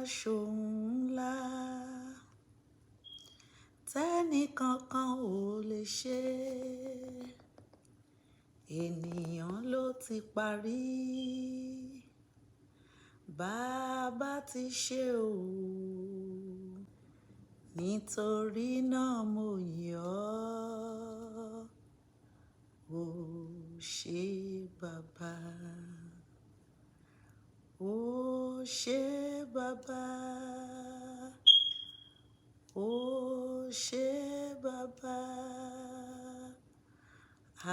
Ṣohun ńlá tẹ́nìkankan ò lè ṣe. Ènìyàn ló ti parí, bàbá ti ṣe o. Nítorí náà mo yìn ọ́, ó ṣé bàbá. Ó ṣé bàbá. Ó ṣé bàbá.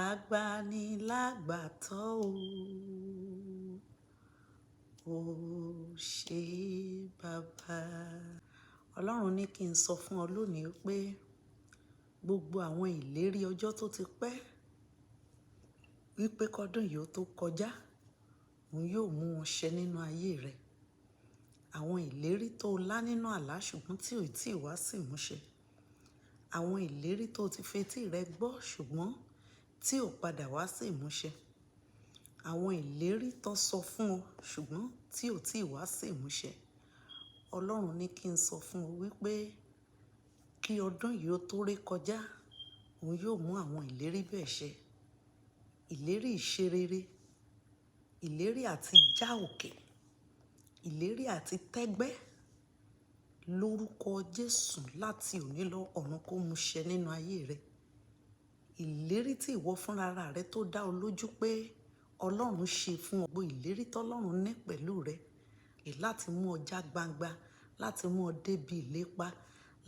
Agbanilágbàtọ́ o. Ó ṣé bàbá. Ọlọ́run ní kí n sọ fún ọ lónìí pé gbogbo àwọn ìlérí ọjọ́ tó ti pẹ́ wípé kọ́dún yìí ó tó kọjá, òun yóò mú wọn ṣẹ nínú ayé rẹ. Àwọn ìlérí tó lá nínú àlá ṣùgbọ́n tí ò tí ì wá sí ìmúṣẹ. Àwọn ìlérí tó ti fetí rẹ gbọ́ ṣùgbọ́n tí ò padà wá sí ìmúṣẹ. Àwọn ìlérí tó sọ fún ọ ṣùgbọ́n tí ò tí ì wá sí ìmúṣẹ. Ọlọ́run ní kí n sọ fún ọ wípé kí ọdún yìí ó tó ré kọjá, òun yóò mú àwọn ìlérí bẹ́ẹ̀ ṣẹ. Ìlérí ìṣerere, ìlérí àti já òkè, ìlérí àti tẹ́gbẹ́ lórúkọ Jésù. Láti òní lọ, ọ̀run kó mú ṣẹ nínú ayé rẹ. Ìlérí tí ìwọ fúnra rẹ tó dá ọ lójú pé Ọlọ́run ṣe fún ọ, gbogbo ìlérí tọ́lọ́run ní pẹ̀lú rẹ láti mú ọ já gbangba, láti mú ọ débi ìlépa,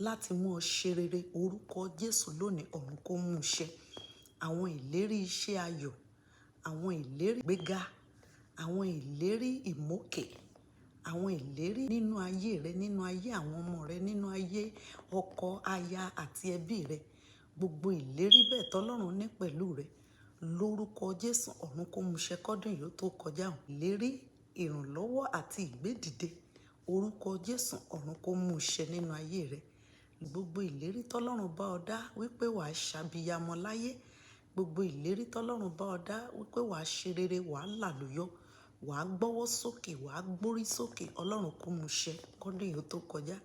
láti mú ọ ṣe rere, orúkọ Jésù, lónìí ọ̀run kó mú ṣẹ. Àwọn ìlérí iṣẹ́ ayọ̀, àwọn ìlérí ìgbéga, àwọn ìlérí ìmókè, àwọn ìlérí nínú ayé rẹ, nínú ayé àwọn ọmọ rẹ, nínú ayé ọkọ, aya àti ẹbí rẹ, gbogbo ìlérí bẹ́ẹ̀ tọ́lọ́run ní pẹ̀lú rẹ, lórúkọ Jésù, ọ̀run kó mú ṣẹ kọ́dún yìí ó tó kọjá. Ìlérí ìrànlọ́wọ́ àti ìgbédìde, orúkọ Jésù, ọ̀run kó mú ṣẹ nínú ayé rẹ. Gbogbo ìlérí tọ́lọ́run bá ọ dá wípé wàá ṣàbíyamọ láyé, gbogbo ìlérí tọ́lọ́run bá ọ dá wípé wàá ṣe rere, wàá làlùyọ, wàá gbọ́wọ́ sókè, wàá gbórí sókè, Ọlọ́run kó mú ṣẹ kọ́dún yìí ó tó kọjá.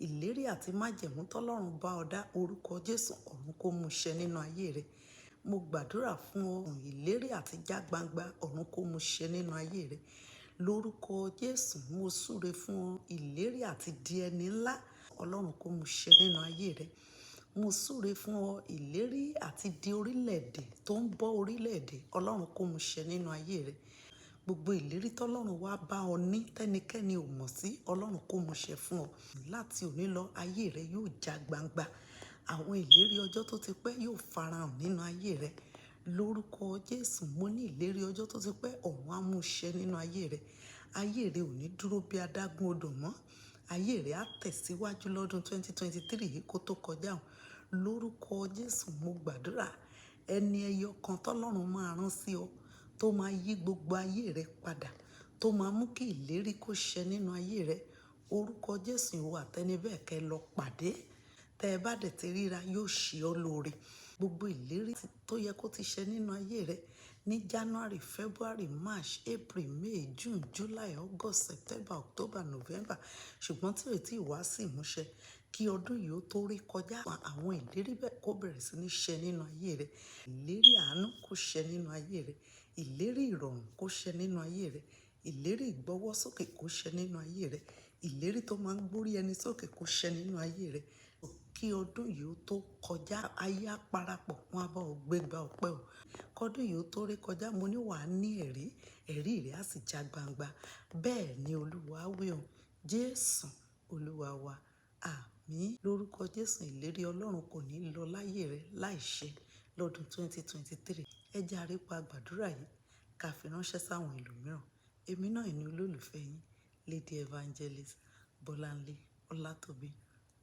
Ìlérí àti májẹ̀mú tọ́lọ́run bá ọ dá, orúkọ Jésù, ọ̀run kó mú ṣẹ nínú ayé rẹ. Mo gbàdúrà fún ọ, ìlérí àti já gbangba, ọ̀run kó mú ṣẹ nínú ayé rẹ. Lórúkọ Jésù, mo súre fún ọ, ìlérí àti di ẹni ńlá, Ọlọ́run kó mú ṣẹ nínú ayé rẹ. Mo súre fún ọ, ìlérí àti di orílẹ̀-èdè tó ń bọ́ orílẹ̀-èdè, Ọlọ́run kó mú ṣẹ nínú ayé rẹ. Gbogbo ìlérí tọ́lọ́run wá bá ọ ní tẹ́nikẹ́ni ò mọ̀ sí, Ọlọ́run kó mú ṣẹ fún ọ. Láti òní lọ, ayé rẹ yóò já gbangba. Àwọn ìlérí ọjọ́ tó ti pẹ́ yóò farahàn nínú ayé rẹ. Lórúkọ Jésù, mo ní ìlérí ọjọ́ tó ti pẹ́, ọ̀run á mú ṣẹ nínú ayé rẹ. Ayé rẹ ò ní dúró bí adágún odò mọ́. Ayé rẹ á tẹ̀síwájú lọ́dún 2023 yìí kó tó kọjá o. Lórúkọ Jésù, mo gbàdúrà, ẹni ẹyọ kan tọ́lọ́run máa rán sí ọ tó máa yí gbogbo ayé rẹ padà, tó máa mú kí ìlérí kó ṣẹ nínú ayé rẹ, orúkọ Jésù, ìwọ àtẹni bẹ́ẹ̀ kẹ́ lọ pàdé. Tẹ́ ẹ bá dẹ̀ ti ríra, yóò ṣe ọ́ lóore. Gbogbo ìlérí tó yẹ kó ti ṣẹ nínú ayé rẹ ní January, February, March, April, May, June, July, August, September, October, November, ṣùgbọ́n tí ò tí ì wá sí ìmúṣẹ, kí ọdún yìí ó tó rí kọjá, àwọn ìlérí bẹ́ẹ̀ kó bẹ̀rẹ̀ sí ní ṣẹ nínú ayé rẹ. Ìlérí àánú kó ṣẹ nínú ayé rẹ. Ìlérí ìrọ̀rùn kó ṣẹ nínú ayé rẹ. Ìlérí ìgbọ́wọ́sókè kó ṣẹ nínú ayé rẹ. Ìlérí tó máa ń gbórí ẹni sókè kó ṣẹ nínú ayé rẹ. Kí ọdún yìí ó tó kọjá, ayé á parapọ̀, wọn á bá ọ gbégbá ọpẹ́ o. Kọ́dún yìí ó tó rí kọjá, mo ní wàá ní ẹ̀rí, ẹ̀rí rẹ̀ á sì já gbangba. Bẹ́ẹ̀ ni Olúwa wí o. Jésù Olúwa wa. Àmín. Lórúkọ Jésù, ìlérí Ọlọ́run kò ní lọ láyé rẹ láìṣẹ lọ́dún 2023. Ẹ jẹ́ àrípa gbàdúrà yìí ká fi ránṣẹ́ sáwọn ẹlòmíràn. Èmi náà ní olólùfẹ́ yín, Lady Evangelist Bọ́láńlé Ọlátòbí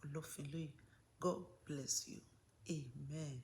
Ọlọ́finlóye. God bless you. Amen.